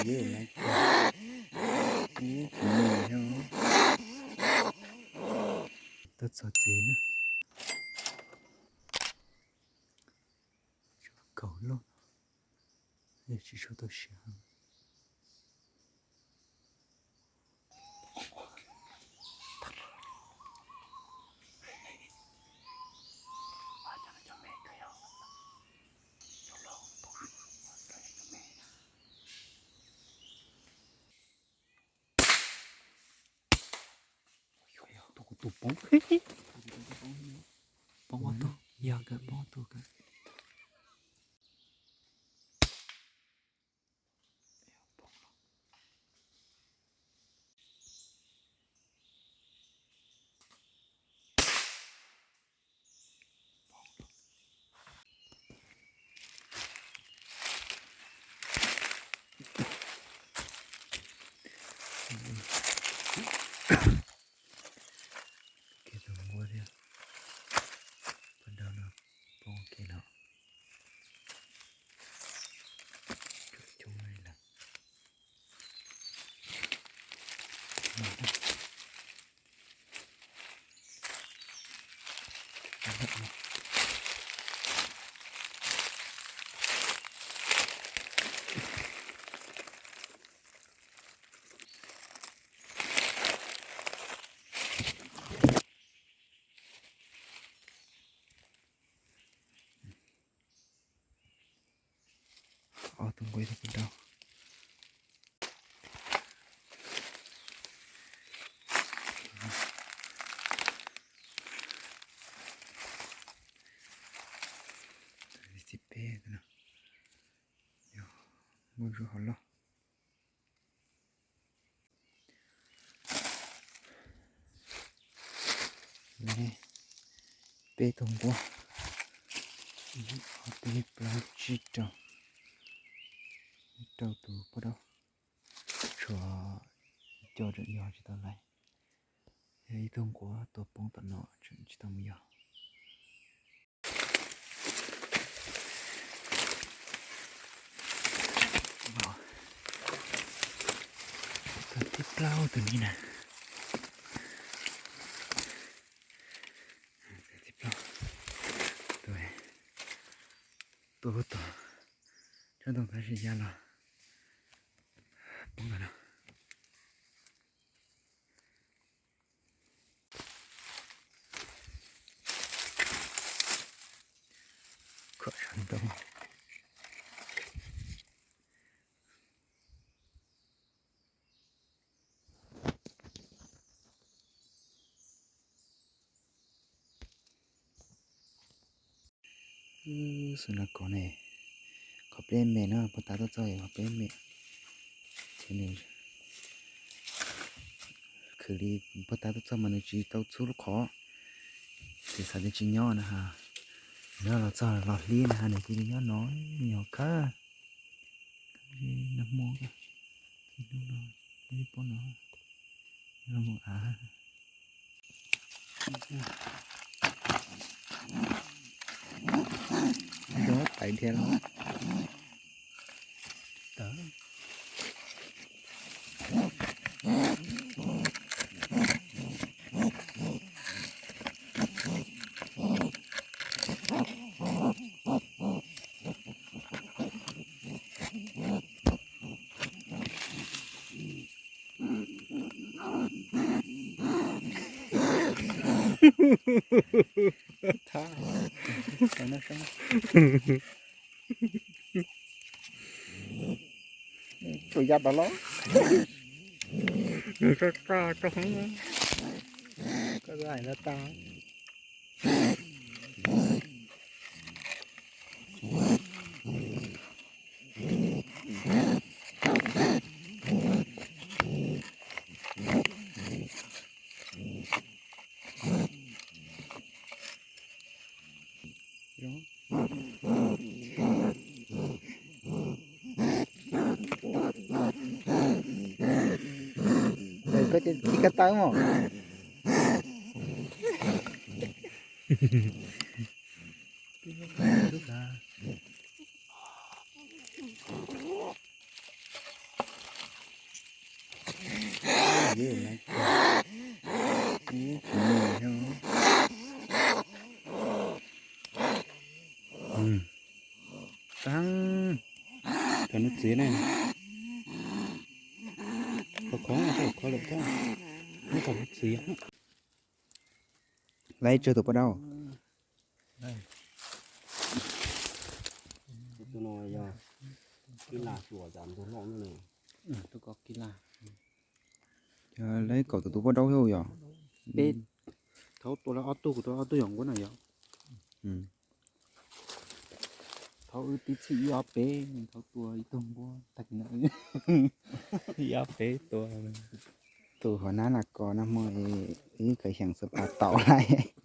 Ib kuv me thiab. Tuaj txog tsev na. Kaum loj, tsis tshua tau siav. Tus kuv tus poob. Poob ob tug, yog nkawd poob ob tug nkawd. Kiag tus npua thiab. Pab dau no poob kiag no. Coob li lawm. Ob tug nqaij tau pab dau. Txiv peb no, yog muaj zog hauv loj. Peb tug nquab, ob peb plaub tsib rau, rau tus poj dab, tshuav ib co tseem yog tsis tau laiv. Yog ib tug nquab tua poob tom no tseem tsis tau mus yos. Tus thib plaub tus ni na. Tus thib plaub. Tus, tus, tus tsob ntoo tab sis ya los poob ntawm no. Khuam sab ntoo. Xwb no kom ne, qhov peb me no puag ta tuaj txog qhov peb me, ces nws khwv li puag ta tuaj txog mas nws tsis tau txhub lub qhov, ces xav tias tsis nyob na ha, nws los txog los hlib na ha nws cia li nyob no, nyob khawb. Nag hmo, hnub no, hnub poob no, nag hmo av. Nyob tais dhia los tawm. Tus ya tas los. Nws tso tso tso heev. Koj hais no tag. Koj cia li kab taw mog. Ib, ib, ib, ib, cov nws txiv ne, khov khov, khov lawm thiab, nws cov nws txiv. Laiv tsawg tus poj dauj? Tus no yog kib laj xyuas cas ntug loj no ne. Laiv kaum tus tus poj dauj thiab yog? Peb, thaum tua lawv ob tug, kuv tua ob tug yog nquab na yog. Thaum wb tib txhij ib ob peb, thaum tua ib tug nquab tag kis no ib ob peb tua. Tus hov nab las kos nag hmo ib kawm xyeem xav pas taus lawm.